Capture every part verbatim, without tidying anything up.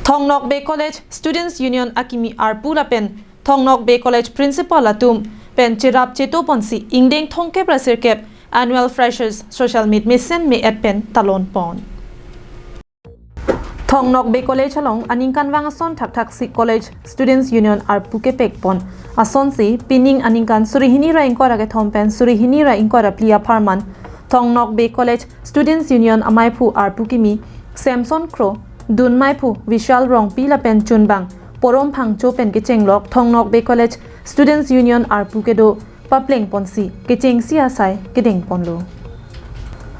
Thong Nokbe College Students Union akimi arpu lapen Thong Nokbe College Principal atum pen cherap cheto ponsi ingdeng thongkep ra sirkep Annual Freshers Social Meet mesen me-et pen talon pon. Thong Nokbe College along aningkanvang ason thakthaksi College Students Union arpu kepek pon asonsi pining aningkan suri hini ra ingkoi ra kethom pen suri hini ra ingkoi ra phli apharman Thong Nokbe College Students Union amaiphu arpu kimi Samson Kro, dun maiphu Vishal Rongpi lapen chunbang Porom Phangcho pen kechenglok Thong Nokbe College Students Union arpu kedo papleng ponsi kechengsi asai kedeng ponlo.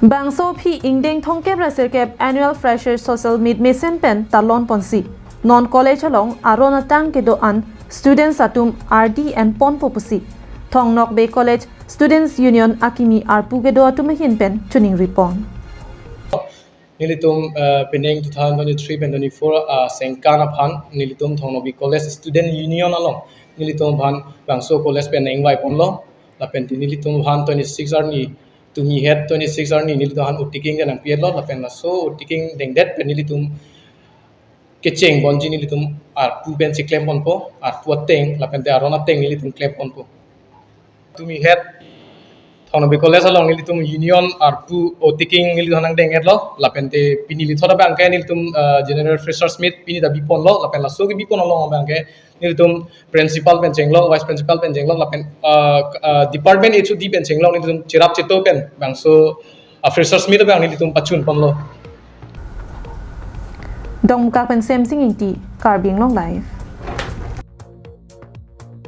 Bangso aphi ingdeng thongkep ra sirkep Annual Freshers Social Meet mesen pen talon ponsi non college along aron atang kedo-an students atum ardi en ponpo pusi Thong Nokbe College Students Union akimi arpu kedo atum ahin pen choningri pon. Nelitum uh, pining two thousand twenty-three pen twenty-four uh, sengkan aphan nelitum Thong Nokbe College Student Union along nelitum aphan bangso college pen ingvai ponlo, lapen te nelitum aphan twenty-six arni, tumi het twenty-six arni nelitum aphan otiking dan nangpi-etlo, lapen laso otiking dengdet pen nelitum kecheng ponji nelitum arpu pen cheklem ponpo, arpu ateng lapen te aron ateng nelitum klem ponpo. Tumi het Thong Nokbe College along nelitum union arpu otiking nelitum nangdeng-etlo, lapen te pini lithot abangke nelitum uh, General Freshers Meet pini ta bi ponlo, lapen laso kebi pon along abangke nelitum principal pen chenglok, vice principal pen chenglok, lapen uh, uh, department H O D pen chenglok, nelitum cherap cheto pen bangso uh, Freshers Meet abang nelitum pachun ponlo. Dongmukak pen Semsing Ingti, Karbi Anglong Live.